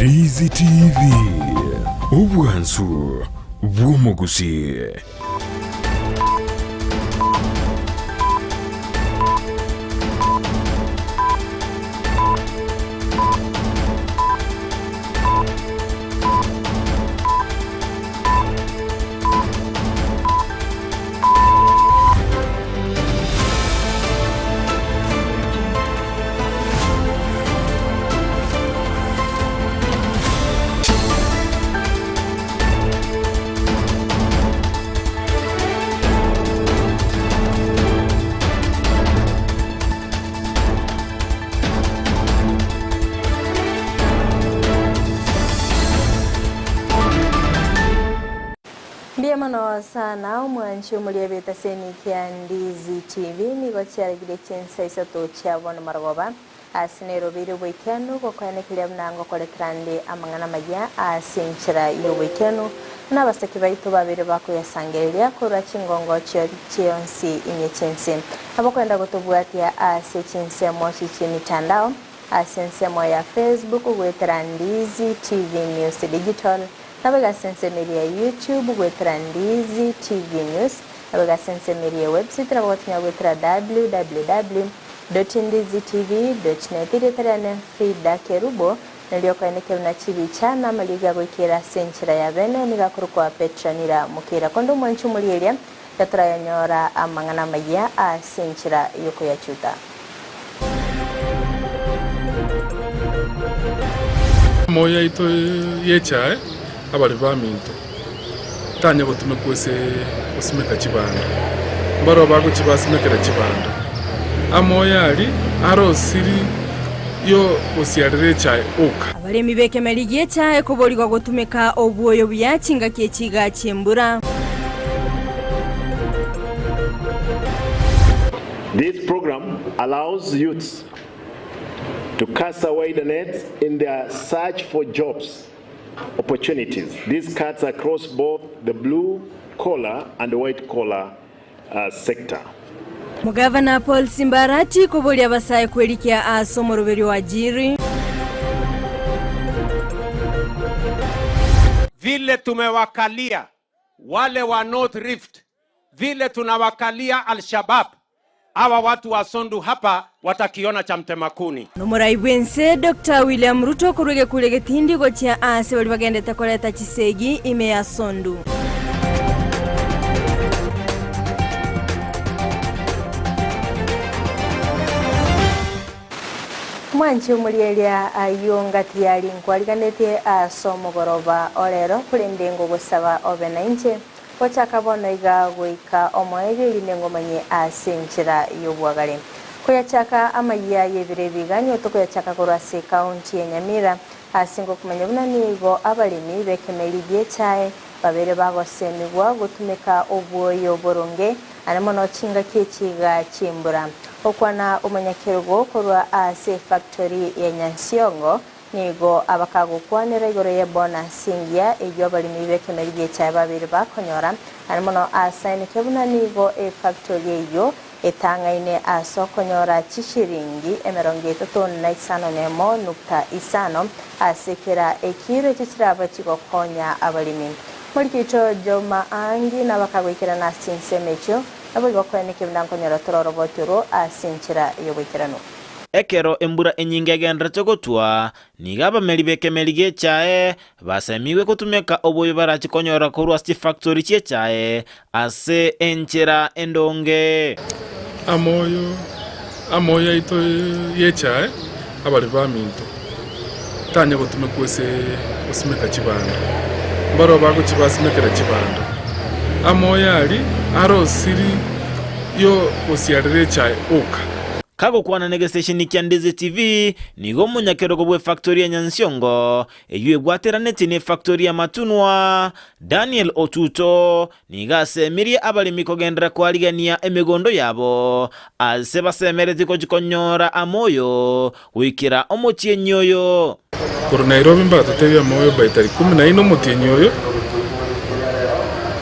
Ndizi TV, obwansu bw'omogusii. Mbuya mono sana omwanchi omoria b'etaseni kia Ndizi TV nigo chiaregire chinsa isato chia bono marogoba ase Nairobi oboikeranu gokoenekeria buna ngokoretera nde amang'ana amaya ase enchera y'oboikeranu buna abasake baito babeire bakoyasangereria korwa chingongo chionsi ime chi'ense. Nabo kwenda gotobwatia ase chinsemo chi'emitandao ase ensemo ya Facebook goetera Ndizi TV News Digital, Naboigo ase ensemo eria ya YouTube goetera Ndizi TV News, naboigo ase ensemo eria ya website nabo gotonya goetera www.ndizitv.net. Erieta riane Frida Kerubo, nario okoenekia buna chibicha na amariogi agoikera ase enchera ya bene nigo akorokwa Petranira Mokeira. Konde omwanchi omorieria, gatorayanyora amang'ana amayia ase enchera y'okoyachuta. Emoyo yaito y'echae abare baminto tanya gotumekwa ase gosimeka chibando, mbarabwo bagochia basimekera chibando. Amoyo aria arosiri y'ogosiarera echae oka. Abaremi b'ekemeri gi'echae koborigwa gotumeka obwoyo buya chingaki echiga chi'embura. This program allows youths to cast a wider net in their search for jobs opportunities. This cuts across both the blue collar and white collar uh, sector. Omogavana Paul Simbarati koboria abasae kwerikia ase omoroberio o Ajiri. Vile tumewakalia wale wa North Rift, vile tunawakalia Al-Shabaab, hawa watu wa Sondu hapa watakiona cha mtema kuni. Nomorai bw'ense Doctor William Ruto korwa egekure getindi gochia aase baria bagendete koreta chisegi ime ya Sondu. Mwanche omorieria ayio ngati yari nkwariganetie ase omogoroba o rero, korende ngogosaba obe nainche gochaka bono iga goika omoerio, erinde ngomanye ase enchera y'obwagare. Koyachaka amayia y'ebiro ebiganio tokoyachaka korwa ase ekaunti ya Nyamira, ase ngokomanya buna nigo abaremi b'ekemeri gi'echae Babere bagosemigwa gotumeka obwoyo boronge, naende mono chingaki echiga chi'embura. Okwana omonyakerogo korwa ase efactory ya Nyansiongo nigo abakagokwanera igoro y'ebonus engiya eyio abaremi b'ekemeri gi'echae babere bakonyora, naende mono asaineke buna nigo efactory eyio etang'aine ase okonyora chishiringi emerongo etato na isano nemo nukta isano ase kera ekiro echio chirabe chigokonya abaremi. Morikito Joma Angi nabakagoikerana ase chinsemo echio, naboigo koenekia buna nkonyora tore oroboti orwo ase enchera y'oboikeranu. Ekero embura enyinge egenderete gotwa, nigo abameri b'ekemeri gi'echae Basemigwe gotumeka obobe barache konyora korwa ase chifactori chi'echae ase enchera endonge. Amoyo amoyo aito y'echae abare baminto tanya gotumekwa ase gosimeka chibando, mbarabwo bagochia basimekera chibando. Amoyo aria arosiri y'ogosiarera echae oka. Kagokwana negesesheni kia Ndizi TV, nigo omonyakerogo bw'efactori ya Nyansiongo Eyio ebwateranetie nefactori y'amatunwa, Daniel Otuto nigo asemirie abaremi kogenderera koarigania emegondo yabo ase basemeretie gochia konyora amoyo goikera omotienyi oyo. Korwa Nairobi mbatotebie amoyo by tariki kumi na ine omotienyi oyo,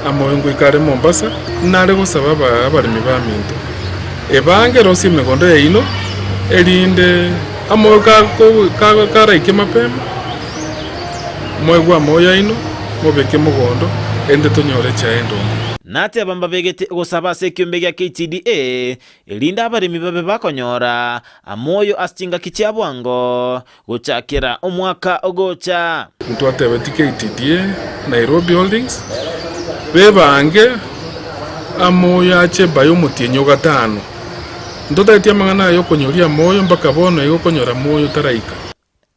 amoyo ngoika are Mombasa, nare gosaba abaremi baminto ebange rosie emegondo yaino erinde Amoyo karaike mapema, Moegwe amoyo aino, mobeke mogondo, erinde tonyore echae endonge. Nateba mbabegete gosaba ase ekiombe gia KTDA, erinde abaremi babe bakonyora amoyo ase chingaki chia bwango, gochakera omwaka ogocha. Ntwatebetie KTDA, Nairobi Holdings, bebange amoyo ache by omotienyi o gatano. Ntotageti amang'ana aya okonyoria amoyo mpaka bono iga okonyora moyo taraika.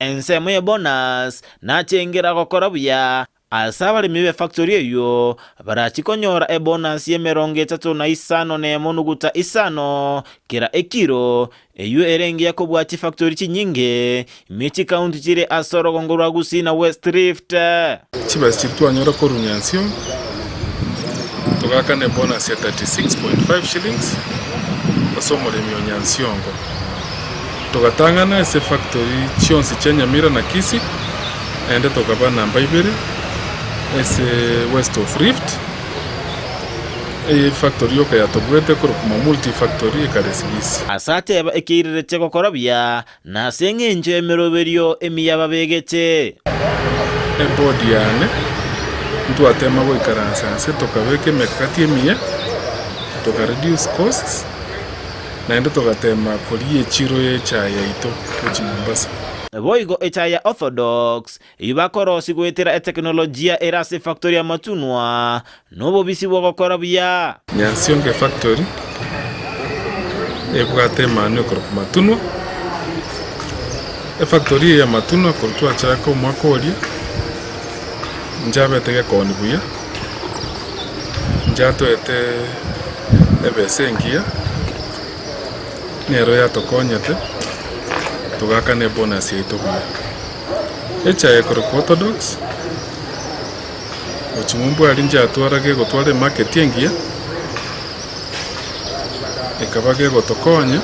Ensemo ye bonus nachengera gokora buya ase abaremi b'efactory eyio barachie konyora ebonus y'emerongo etato na isano nemo nuguta isano kera ekiro, eyio ere engiya kobua chifactory chinyinge ime chikaunti chire ase orogongo rwa Gusii na West Rift. Chibesa chiria twanyora korwa Nyansiongo togakana ebonus ya 36.5 shillings ase omoremi o Nyansiongo. Togatang'ana ase factory chionsi chia Nyamira na Kisii, naende tokaba namba ibere ase West of Rift, eye factory yoka yatobwete ekorokwa Mamulti Factory ekare Sigisi. Ase ateba ekeirerete gokora buya, na ase engencho y'emeroberio emiya babegete. Eboard yane ntwatema goikaransa nse tokabeka emekakati emiya, toka reduce costs, Naende togateema koria echiro y'echae yaito gochia Mombasa. Boigo echae ya Orthodox, eyio bakorosia goetera etekinolojia ere ase efactori y'amatunwa, nobobisi bw'ogokora buya. Nyansiongo efactori ebwate emanwa ekorokwa Matunwa. Efactori eye ya Matunwa korwa twachaka omwaka oria, nchabete gekoni buya. Nchatoete ebesa engiya, nero yatokonyete togakana ebonus yaito buya. Echae ekorokwa Orthodox, gochia ng'umbu aria nchatwara gegotwara emarket engiya, ekaba gegotokonya.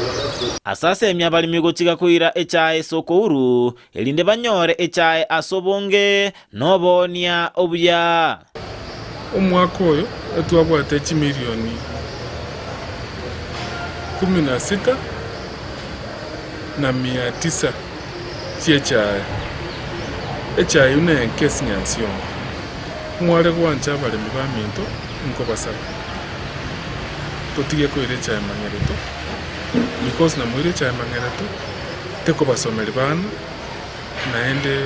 Ase asemia abaremi gotiga koira echae ase okouru, erinde banyore echae ase obonge noboonia obuya. Omwaka oyo etwabwate chimilioni kumi na sita na mia tisa chi'echae. Echae eyio nenke ase Nyansiongo. Mware gwancha abaremi baminto nkobasaba totige koira echae mang'ereto because namoire echae mang'ereto tekobasomeri bana naende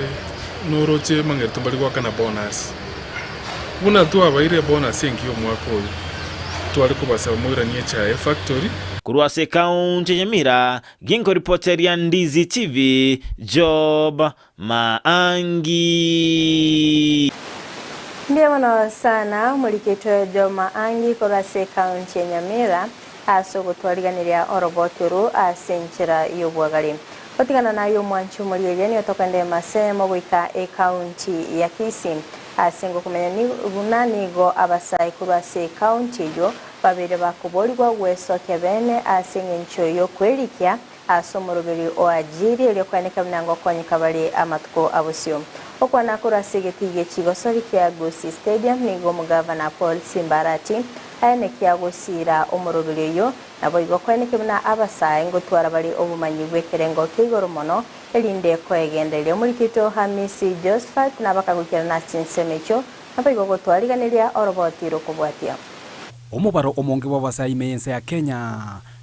noroche mang'ereto mbari goakana bonus. Buna twabaire ebonus engiya omwaka oyo, tware kobasaba moiranie echae efactory. Korwa ase ekaunti ya Nyamira, ginkoripoteria Ndizi TV, Job Maangi. Mbuya mono sana omoriketwe Job Maangi korwa ase ekaunti ya Nyamira ase ogotwariganeria oroboti oru ase enchera y'obwagare. Gotigana naye omwanchi omorieria nigo tokogenda emasemo goika ekaunti ya Kisii ase ngokomenya buna nigo abasae korwa ase ekaunti eyio babeire bakoborigwa gwesokia bene ase eng'encho y'okwerikia ase omoroberi o Ajiri erio koeneka buna ngokonyeka bare amatuko abosio. Okwana korwa ase egetii gie chigosori kia Gusii Stadium nigo omogavana Paul Simbarati aenekia gosiira omoroberi oyio Naboigo koeneke buna abasae ngotwara bare obomanyi bw'ekerengo kia igoro mono, erinde koegendereria. Omorikito Hamisi Josphat nabakagoikerana ase chinsemo echio, naboigo gotwariganeria oroboti rokobwatia. Omobaro omonge bw'abasae ime y'ense ya Kenya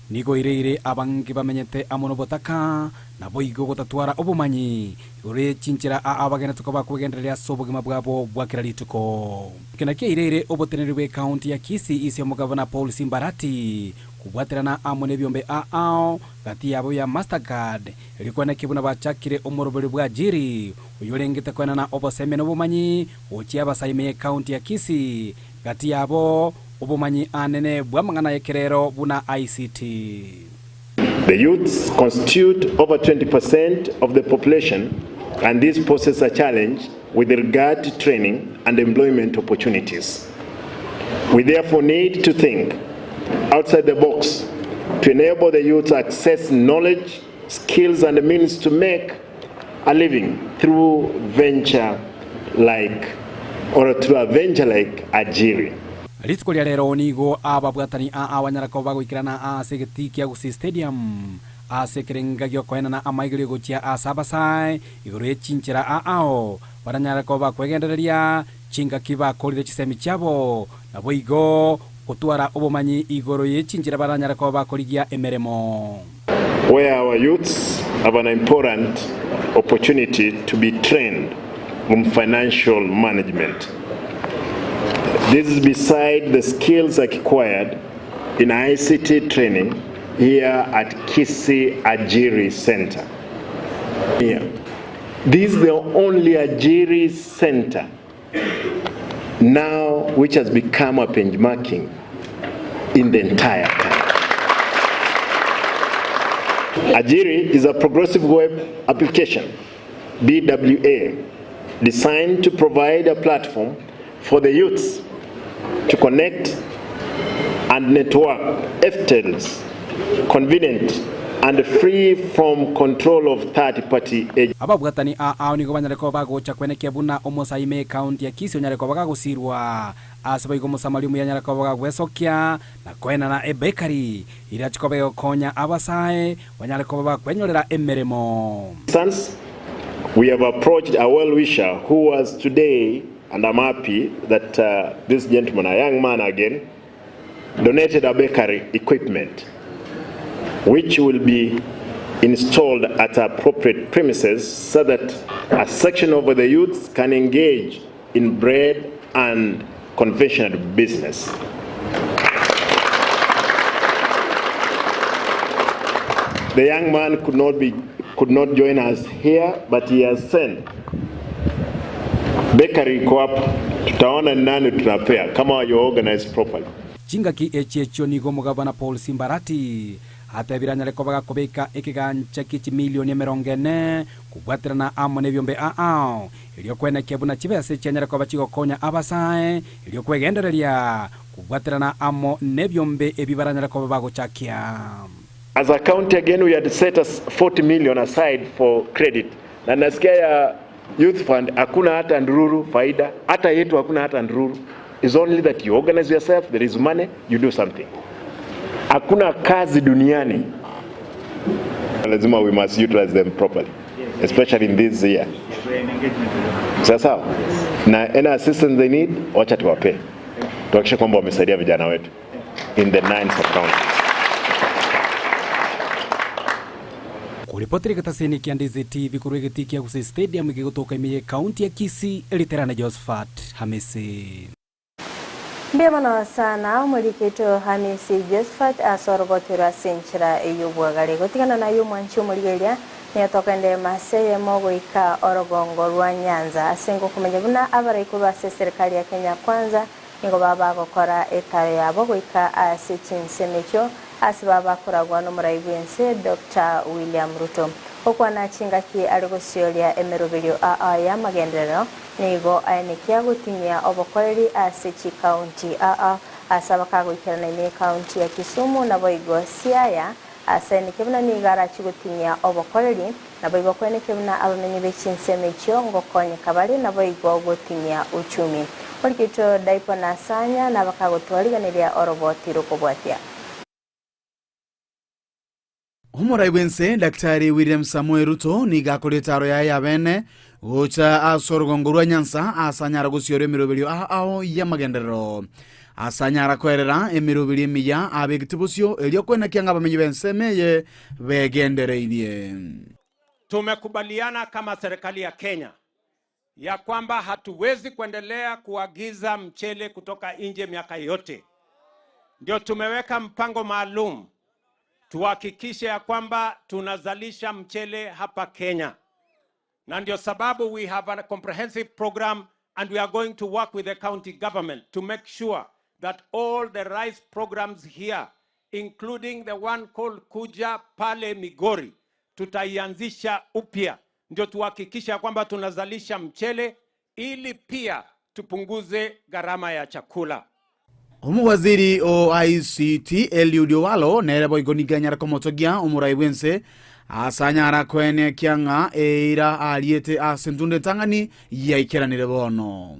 nigo oireire abange bamenyete amo nobotaka, naboigo gotatwara obomanyi igoro ye chinchera aa abagenete koba kwegendereria ase obogima bwabo bwa kera rituko. Eke nakio eireire oboteneneri bw'ecounty ya Kisii ise omogavana Paul Simbarati kobwaterana amo nebiombe aao gati yabo ya Mastercard erio koenekia buna bachakire omoroberi bw'ajiri oyorengete koenana obosemia nobomanyi gochia abasae ime y'ecounty ya Kisii gati yabo obomanyi anene bw'amang'ana y'ekerero buna ICT. The youths constitute over 20% of the population and this poses a challenge with regard to training and employment opportunities. We therefore need to think outside the box to enable the youth access knowledge, skills and means to make a living through venture like or through a venture like Ajiri. Rituko ria rero nigo ababwatani aa banyara koba bagoikerana ase egetii kia Gusii Stadium ase ekerenga giokoenana amaigerio gochia ase abasae igoro ye chinchera aao. Baranyare koba bakwegendereria chingaki bakorire chisemi chiabo, naboigo gotwara obomanyi igoro ye chinchera baranyare koba bakorigia emeremo. Where our youths have an important opportunity to be trained on financial management. This is beside the skills acquired in ICT training here at Kisii Ajiri Centre. Here. This is the only Ajiri Centre now which has become a benchmarking in the entire country. Ajiri is a progressive web application, BWA, designed to provide a platform for the youths to connect and network effortless, convenient and free from control of third party agencies. Ababwatani aa ao nigo banyare koba bagocha kwenekia buna omosae ime ekaunti ya Kisii onyare koba gagosirwa. Ase boigo Omosamaria omuya anyare koba gagwesokia na koenana ebekari irache koba egokonya abasae banyare koba bakwenyorera emeremo. Instance, we have approached a well-wisher who was today, and I'm happy that this gentleman, a young man again, donated a bakery equipment which will be installed at appropriate premises so that a section of the youths can engage in bread and conventional business. The young man could not be could not join us here but he has sent bakery iko hapo, tutaona ni nani tunapea kama you organize properly. Chingaki echi echio nigo omogabana Paul Simbarati atebire anyare koba gakobeka ekegancha gie chimilioni emerongo ene kobwaterana amo nebiombe ao erio kwenekia buna chibesa echi anyare koba chigokonya abasae erio kwegendereria kobwaterana amo nebiombe ebi baranyare koba bagochakia. As a county again we had set 40 million aside for credit na nasikia ya youth fund hakuna hata ndururu faida hata yetu hakuna hata ndururu is only that you organize yourself there is money you do something hakuna kazi duniani lazima we must utilize them properly especially in this year sawa sawa na any assistance they need wacha tuwape tuhakikishe kwamba wamesaidia vijana wetu in the nine sub counties. Koripotera egetaseni kia Ndizi TV korwa egetii kia Gusii Stadium gegotoka ime ye county ya Kisii, Riterane Josephat Hamisi. Mbuya mono sana omoriki oito Hamisi Josephat ase oroboti rwa ase enchera ey'obwagare. Gotigana naye omwanchi omorigereria, nigo tokogenda emasa eyemo goika orogongo rwa Nyanza ase ngokomanya buna abarai korwa ase eserekari ya Kenya Kwanza Nigo baba bagokora etayo yabo goika ase chinsemo echio ase baba bakoragwa nomorai bw'ense Doctor William Ruto. Gokwana chingaki are gosioria emeroberio aa y'amagenderero nigo aenekia gotinyia obokoreri ase chikaunti aa ase abakagoikerana ime ekaunti ya Kisumu naboigo Siaya ase aenekia buna nigo arachie gotinyia obokoreri naboigo koenekia buna abamenyi be chinsemo echio ngokonyeka bare naboigo gotinyia uchumi. Orikito Daipo na Sanya nabakagotwariganeria oroboti rokobwatia. Omorai bw'ense Daktari William Samoei Ruto nigo akore etaaro yaye ya bene gocha ase orogongo rwa Nyanza ase anyara gosiora emeroberio ao ao y'amagenderero. Ase anyara koerera emeroberio emiya abegete bosio erio koenekia ng'a abamenyi b'ensemo eye begendereirie. Tumekubaliana kama serikali ya Kenya ya kwamba hatuwezi kuendelea kuagiza mchele kutoka nje miaka yote. Ndio tumeweka mpango maalum tuhakikishe ya kwamba tunazalisha mchele hapa Kenya, na ndio sababu we have a comprehensive program and we are going to work with the county government to make sure that all the rice programs here including the one called Kuja pale Migori tutaianzisha upya, ndio tuhakikisha kwamba tunazalisha mchele ili pia tupunguze gharama ya chakula. Omowaziri o ICT Eliud Owalo nere boigo nigo anyare komotogia omorai bw'ense ase anyara koenekia ng'a eira ariete ase entunda entang'ani yaikeranire bono.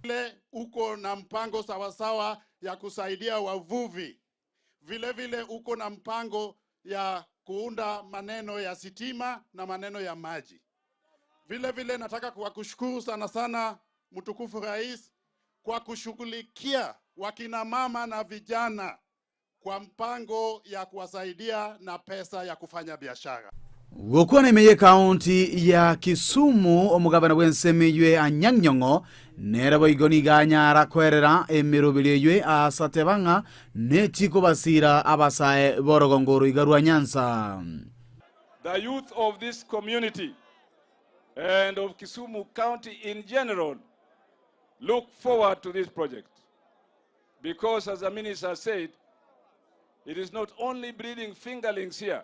Vile uko na mpango sawasawa ya kusaidia wavuvi, vile vile uko na mpango ya kuunda maneno ya sitima na maneno ya maji. Vile vile nataka kuwakushukuru sana sana mtukufu Rais kwa kushughulikia wakina mama na vijana kwa mpango ya kuwasaidia na pesa ya kufanya biashara. Gokwana ime y'ekaunti ya Kisumu, omogabana bw'ensemo eywe Anyang' Nyong'o nere boigo nigo anyara koerera emeroberi eywe ase ateba ng'a nechikobasira abasae b'orogongo oro iga rwa Nyanza. The youth of this community and of Kisumu County in general look forward to this project because, as the minister said, it is not only breeding fingerlings here,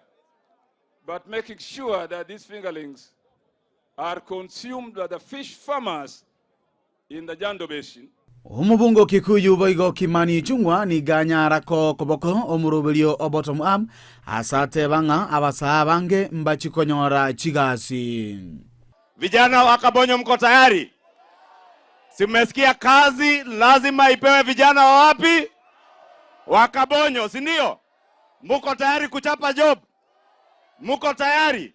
but making sure that these fingerlings are consumed by the fish farmers in the Jando Basin. Omobunge o Kikuyu boigo Kimani Ichung'wa nigo anyara koa okoboko omoroberio o bottom up ase ateba ng'a abasaa abange mbachi konyora chigasi. Vijana wa Kabonyo mko tayari? Si mmesikia kazi lazima ipewe vijana wa wapi? Wa Kabonyo, si ndio? Muko tayari kuchapa job? Muko tayari?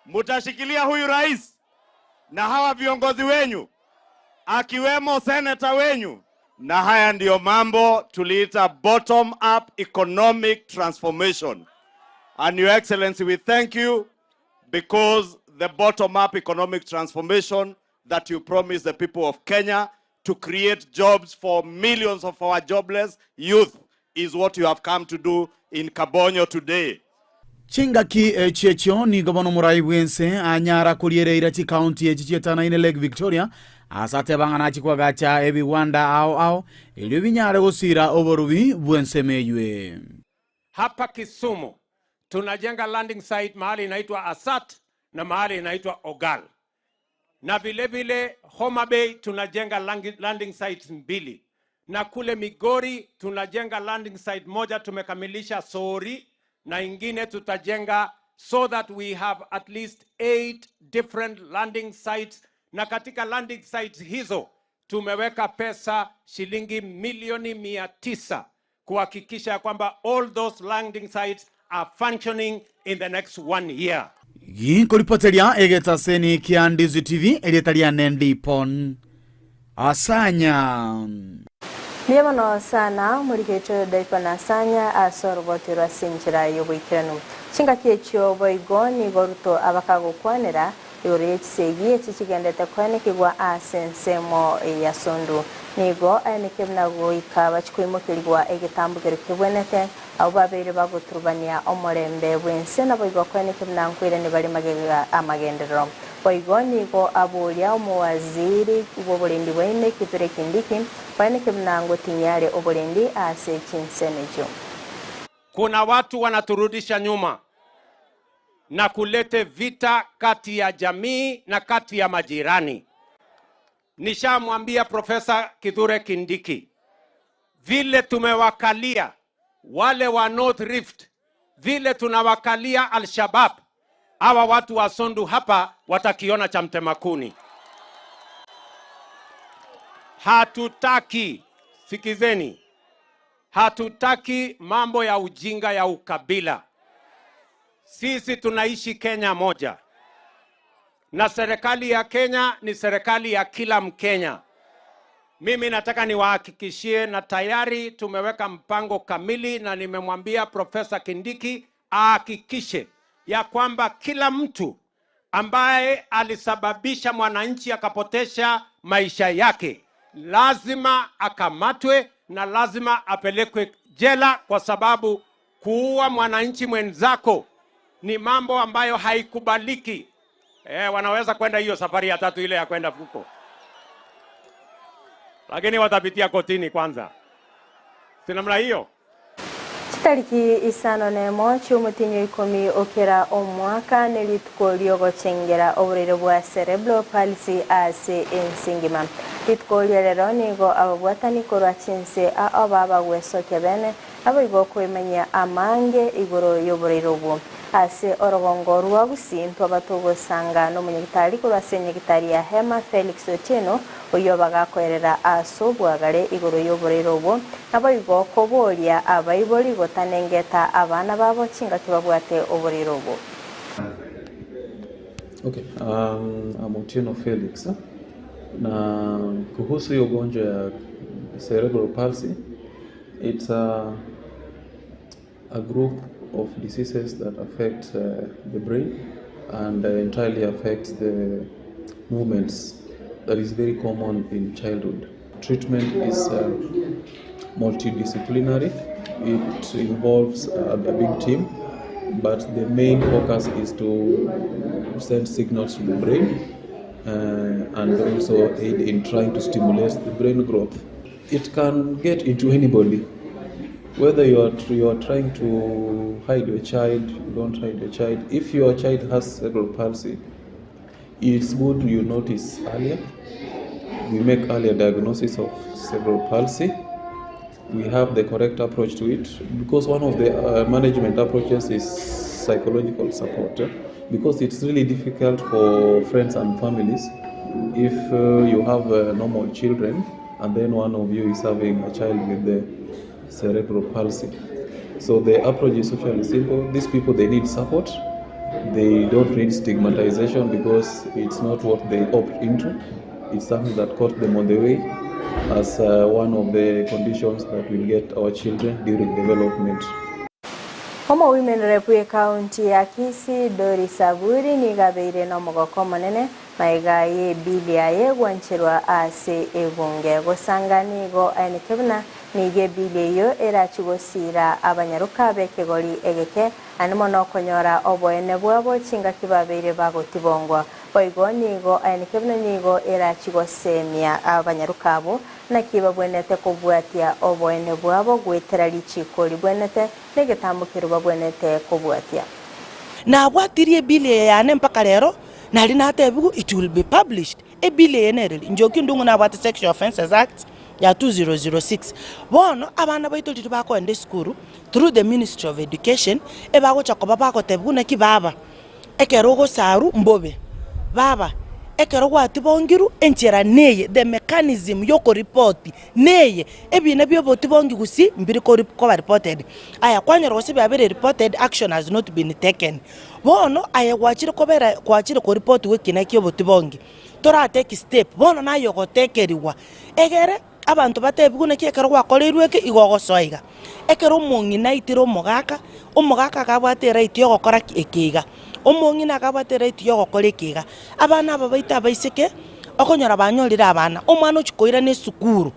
Mutashikilia huyu rais na hawa viongozi wenyu akiwemo seneta wenyu? Na haya ndiyo mambo tuliita bottom up economic transformation. And your excellency, we thank you because the bottom up economic transformation that you promised the people of Kenya to create jobs for millions of our jobless youth is what you have come to do in Kabonyo today. Chingaki echi echio nigo bono omorai bw'ense anyara koriereira chikaunti echi chietanaine Lake Victoria ase ateba ng'a nachie koagacha ebigwanda ao ao erio binyare gosira oborubi bw'ensemo eywe. Hapa Kisumu tunajenga landing site mahali inaitwa Asat na mahali inaitwa Ogal, na vile vile Homa Bay tunajenga landing sites mbili, na kule Migori tunajenga landing site moja tumekamilisha Sori, na ingine tutajenga so that we have at least 8 different landing sites, na katika landing sites hizo tumeweka pesa shilingi milioni mia tisa kuhakikisha kwamba all those landing sites are functioning in the next 1 year. Ginkoripoteria egetaseni kia Ndizi TV erieta riane Ndipon Asanya. Mbuya mono sana morigecho oyo Daipa na Asanya ase oroboti rwa ase enchera y'oboikeranu. Chingaki echio boigo nigo Ruto abakagokwanera igoro ye chisegi echi chigendete koenekigwa ase ensemo ya Sondu. Nigo aeneke buna goika bachie koimokerigwa egetambokero kebwenete, abwo babeire bagoturubania omorembe bw'ense naboigo koeneke buna nkoirania bare magega amagenderero. Boigo nigo aboria omowaziri bw'oborendi bwaime Kithure Kindiki koeneke buna ngotinyia are oborendi ase chinsemo echio. Kuna watu wanaturudisha nyuma na kulete vita kati ya jamii na kati ya majirani. Nishamwambia Profesa Kithure Kindiki vile tumewakalia wale wa North Rift, vile tunawakalia Al-Shabaab, hawa watu wa Sondu hapa watakiona cha mtemakuni. Hatutaki, sikizeni, hatutaki mambo ya ujinga ya ukabila. Sisi tunaishi Kenya moja, na serikali ya Kenya ni serikali ya kila Mkenya. Mimi nataka niwahakikishie, na tayari tumeweka mpango kamili, na nimemwambia Profesa Kindiki ahakikishe ya kwamba kila mtu ambaye alisababisha mwananchi akapotesha maisha yake lazima akamatwe na lazima apelekwe jela, kwa sababu kuua mwananchi mwenzako ni mambo ambayo haikubaliki. Wanaweza kwenda hiyo safari ya tatu ile ya kwenda huko, lakini watapitia kotini kwanza, si namna hiyo? Chitariki isano nemo chi'omotienyi ikomi okera omwaka nerituko riogochengera oborwaire bwa cerebral palsy ase ense engima. Rituko ria rero nigo ababwatani korwa chinse ao babagwesokia bene naboigo koemanyia amange igoro y'oborwaire obwo. Ase orogongo rwa Gusii ntwaba togosanga nomonyagitari korwa ase enyagitari ya Hema Felix Otieno oyio bagakoerera ase obwagare igoro y'oborwaire obwo naboigo koboria abaibori gotanengeta abana babo chingaki babwate oborwaire obwo. Okay, um, I'm Otieno Felix na kuhusu hiyo ugonjwa ya cerebral palsy it's a, a group of diseases that affect the brain and entirely affects the movements that is very common in childhood. Treatment is multidisciplinary. It involves a, a big team, but the main focus is to send signals to the brain and also aid in trying to stimulate the brain growth. It can get into anybody. Whether you are, you are trying to hide your child, you don't hide your child. If your child has cerebral palsy, it's good you notice earlier. We make earlier diagnosis of cerebral palsy. We have the correct approach to it because one of the management approaches is psychological support. eh, Because it's really difficult for friends and families if you have normal children and then one of you is having a child with the cerebral palsy. So the approach is socially simple. These people they need support. They don't need stigmatization because it's not what they opt into. It's something that caught them on the way as one of the conditions that will get our children during development. Omo Women Rep ekaunti ya Kisii Doris Aburi nigo abeire nomogoko omonene magega ye ebili yaye gwancherwa ase ebunge. Gosanga nigo aeneke buna nigo ebili eyio erachi gosira abanyaroka bekegori egeke naende mono okonyora oboene bwabo chingaki babeire bagotibongwa. Boigo nigo aeneke buna nigo erachi gosemia abanyaroka abwo naki babwenerete kobwatia oboene bwabo goetera richiko ribwenerete na egetambo keria babwenerete kobwatia. Nabwatirie ebill eye yane mpaka rero, nari natebigwe it will be published. Ebill eye nereri? Njoki Ndung'u nabwate Sexual Offences Act ya 2006. Bono abana baito riria bakoenda esukuru through the Ministry of Education, ebagocha koba bagotebigwa naki baba, ekero ogosarwa mbobe, baba ekero gwatibongirwe enchera neye, the mechanism yokoripoti neye, ebina bia obotibongi gusii mbiri kori koba reported. Aya kwanyora gose biabeire reported action has not been taken. Bono aye gwachire kobera gwachire koripotiwa ekina kia obotibongi, tora take step, bono naye ogotekerigwa egere Abanto batebigwe naki ekero gwakoreirwe eke igo ogosoa iga. Ekero omong'ina aitire omogaka, omogaka akabwate eright yogokora ki? Eke iga. Omong'ina akabwate eright yogokora eke iga. Abana aba baito abaiseke, okonyora banyorire abana, omwana ochia koirana esukuru,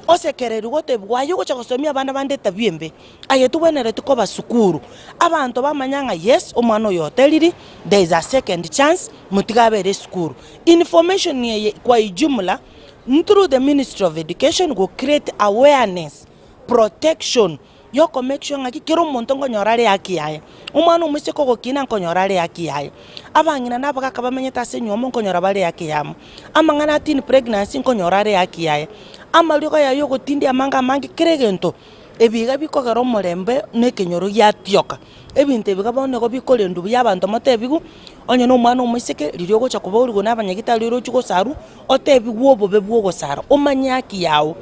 osekererigwe otebigwe aye ogocha gosomia abana bande etabia embe, aye tobwenereti koba sukuru. Abanto bamanya ng'a yes, omwana oyo oteriri, there is a second chance, motige abere esukuru. Information eye kwa ijumla. Through the ministry of education go create awareness, protection yoko make sure ng'aki kera omonto nkonyora are haki yaye. Omwana omoiseke ogokina nkonyora are haki yaye, abang'ina na abagaka bamenyete ase enywomo nkonyora bare haki yamo, amang'ana a teen pregnancy nkonyora are haki yaye, amariogo aya ya ogotindia amange amange kera egento, ebi iga bikogera omorembe na ekenyoro giatioka. Ebinto ebi iga bono nigo bikorendwa buya abanto motebigwe, onye na omwana omoiseke riria ogocha kobaorigwa na abanyagitari orochie gosarwa, otebigwe obobe bwa ogosara, omanye haki yao.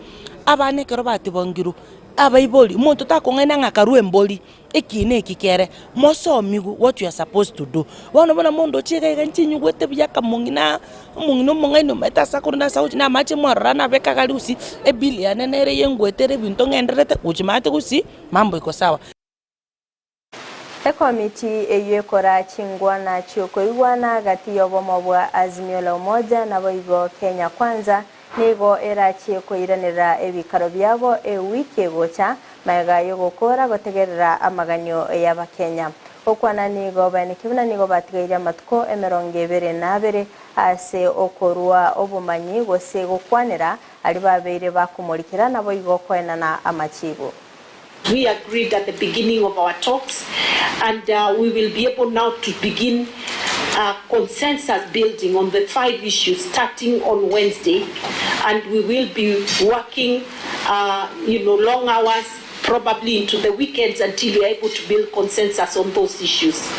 Abana ekero batibongirwe, abaibori, omonto takong'aina ng'a karue embori, eki na eki kere, mosomigwe what you are supposed to do. Bono buna mondoche iga iga inche nyigwete buya akamong'ina, omong'ina omong'aini omanyete ase akorwa na ase agochia na amache mwarora nabeka iga aria gusii, ebill yane nere eyengwete ere ebinto ng'endererete gochia maate gusii, mambo iko sawa. Ekomiti eyio ekora chingwana chi'okoigwana gati y'obomo bwa Azimio la Umoja naboigo Kenya Kwanza nigo erachie koiranerera ebikaro biabo ewiki egocha magega y'ogokoora gotegerera amaganio y'Abakenya. Gokwana nigo baeneke buna nigo batigaire amatuko emerongo ebere na abere ase okorua obomanyi gose gokwanera aria babeire bakomorikera naboigo koenana amachibu. We agreed at the beginning of our talks and we will be able now to begin consensus building on the five issues starting on Wednesday and we will be working you know long hours probably into the weekends until we are able to build consensus on those issues.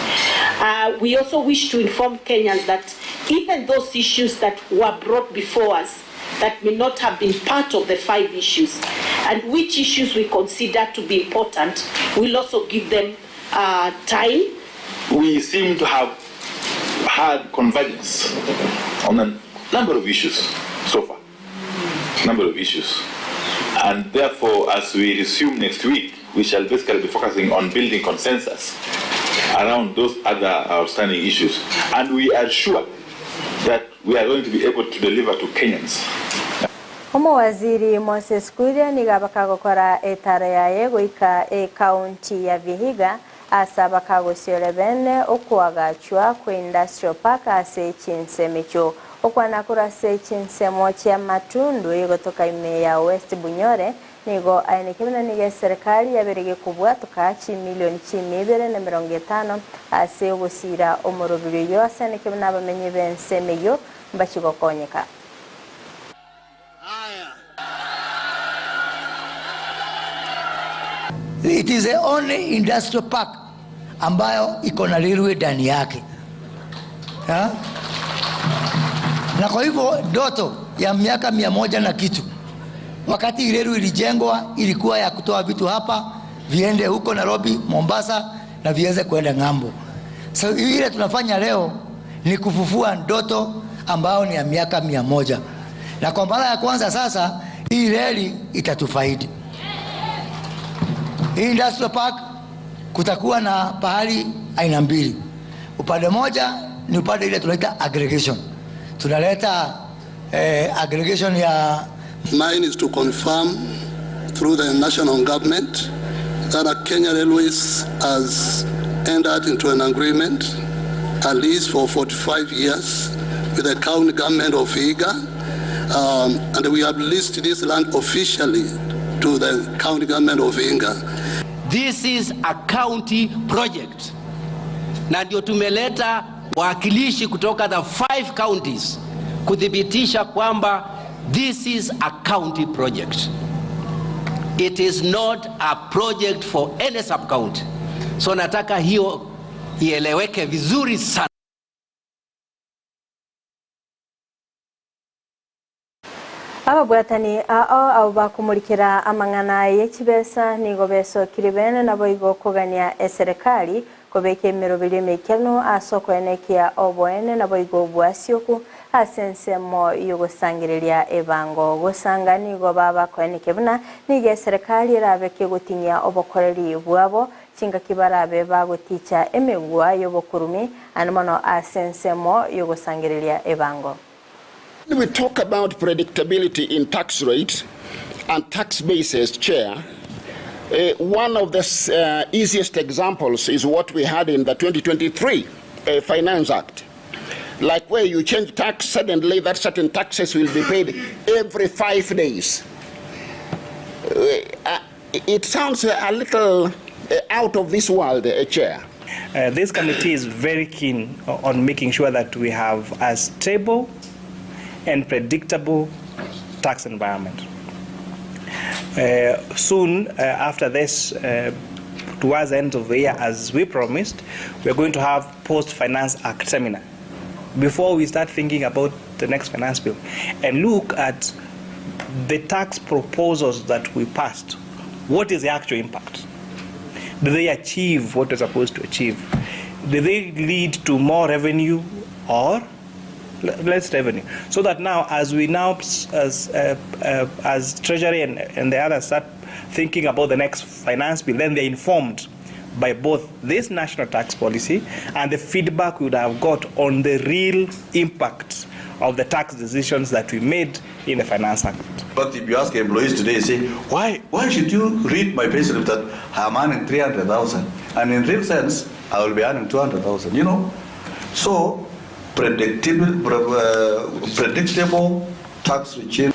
We also wish to inform Kenyans that even those issues that were brought before us that may not have been part of the five issues and which issues we consider to be important, we'll also give them uh, time. We seem to have had convergence on a number of issues so far, number of issues and therefore as we resume next week we shall basically be focusing on building consensus around those other outstanding issues and we are sure that we are going to be able to deliver to Kenyans. Omowaziri Moses Kuria nigo abakagokora etaro yaye goika ekaunti ya Vihiga ase abakagosiore bene okoagachwa kwe Industrial Park ase chinsemo echio. Okwana korwa ase chinsemo chia Matundu egotoka ime ya West Bunyore nigo aeneke buna nigo eserekari yabeire gekobwatoka chimilioni chimia ibere na emerongo etano ase ogosiira omorobiri oyio ase aeneke buna abamenyi b'ensemo eyio mbachie gokonyeka. It is the only industrial park ambayo iko na railway ndani yake ha? Na kwa hivyo ndoto ya miaka 100 na kitu, wakati reli ilijengwa ilikuwa ya kutoa vitu hapa viende huko Nairobi, Mombasa na viweze kuenda ng'ambo. So ile tunafanya leo ni kufufua ndoto ambayo ni ya miaka 100, na kwa mara ya kwanza sasa hii reli itatufaidi. Hii industrial park kutakuwa na pahali aina mbili. Upande moja ni upande ile tunaita aggregation, tunaleta aggregation ya Mine is to confirm through the national government that Kenya Railways has entered into an agreement, a lease for 45 years with the county government of Vihiga, and we have leased this land officially to the county government of Vihiga. This is a county project, na ndio tumeleta wawakilishi kutoka the 5 counties kuthibitisha kwamba this is a county project. It is not a project for any sub-county. So nataka hiyo ieleweke vizuri sana. Ababwatani ao abo bakomorikera amang'ana ye chibesa nigo besokire bene naboigo kogania eserekari kobeka emeroberi emekano ase okoenekia oboene naboigo obwasioku ase ensemo yogosangereria ebango gosanga nigo babakoenekia buna nigo eserekari erabeke gotinyia obokoreri bwabo chingaki barabe bagoticha emegwa y'obokurumi ande mono ase ensemo yogosangereria ebango. When we talk about predictability in tax rates and tax bases, Chair, one of the easiest examples is what we had in the 2023 Finance Act. Like where you change tax, suddenly that certain taxes will be paid every 5 days. It sounds a little out of this world, Chair. This committee is very keen on making sure that we have a stable and predictable tax environment. Soon after this, towards the end of the year, as we promised, we are going to have Post-Finance Act seminar before we start thinking about the next finance bill and look at the tax proposals that we passed. What is the actual impact? Do they achieve what they're supposed to achieve? Do they lead to more revenue or less revenue? So that now, as we now, as Treasury and the others start thinking about the next finance bill, then they're informed by both this national tax policy and the feedback we would have got on the real impact of the tax decisions that we made in the Finance Act. But if you ask employees today, say, why should you read my payslip that I'm earning 300,000? And in real sense, I will be earning 200,000, you know? So, predictable tax regime.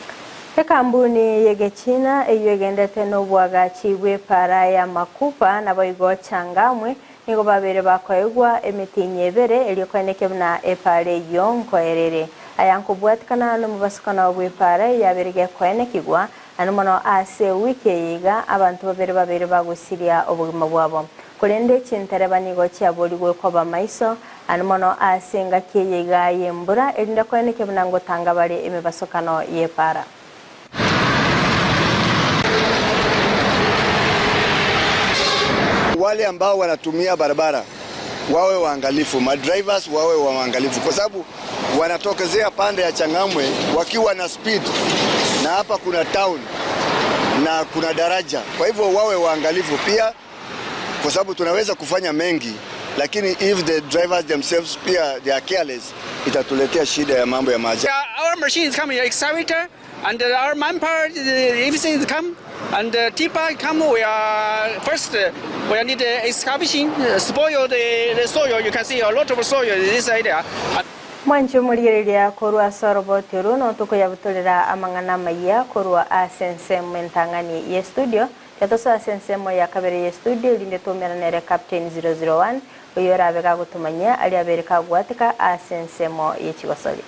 Ekambuni yegechina eyo egendete n'obwagachi bw'epara ya Makupa naboigo Changamwe nigo babere bakoegwa emitinyi ebere eriokoeneke buna epara eyo nkoerere aya nkobwatikana n'omubasukano bw'epara yabere gekoenekigwa ano mono ase wiki eyiga abantu babere babere bagusiria obogima bwabo korende chintereba nigo chiaborigwe koba maiso ano mono ase engaki eyiga y'embura erinde koeneke buna ngotanga bare emibasukano y'epara. Wale ambao wanatumia barabara wawe waangalifu, madrivers wawe waangalifu, kwa sababu wanatokezea pande ya Changamwe wakiwa na speed, na hapa kuna town na kuna daraja. Kwa hivyo wawe waangalifu pia, kwa sababu tunaweza kufanya mengi, lakini if the drivers themselves pia they are careless, itatuletea shida ya mambo ya maajabu. Our machines come excavator and our manpower, everything is come and tipper come. We are first we need excavation, spoil the soil. You can see a lot of soil in this area. Mwancho morigereria korwa ase oroboti oru notokoyabutorera amang'ana amaya korwa ase ensemo entang'ani ye studio yatosoa ase ensemo ya kabere ye studio erinde twaumeranere Captain 001 oyo orabe gagotomanyia aria abere kagwatika ase ensemo ye chigosori.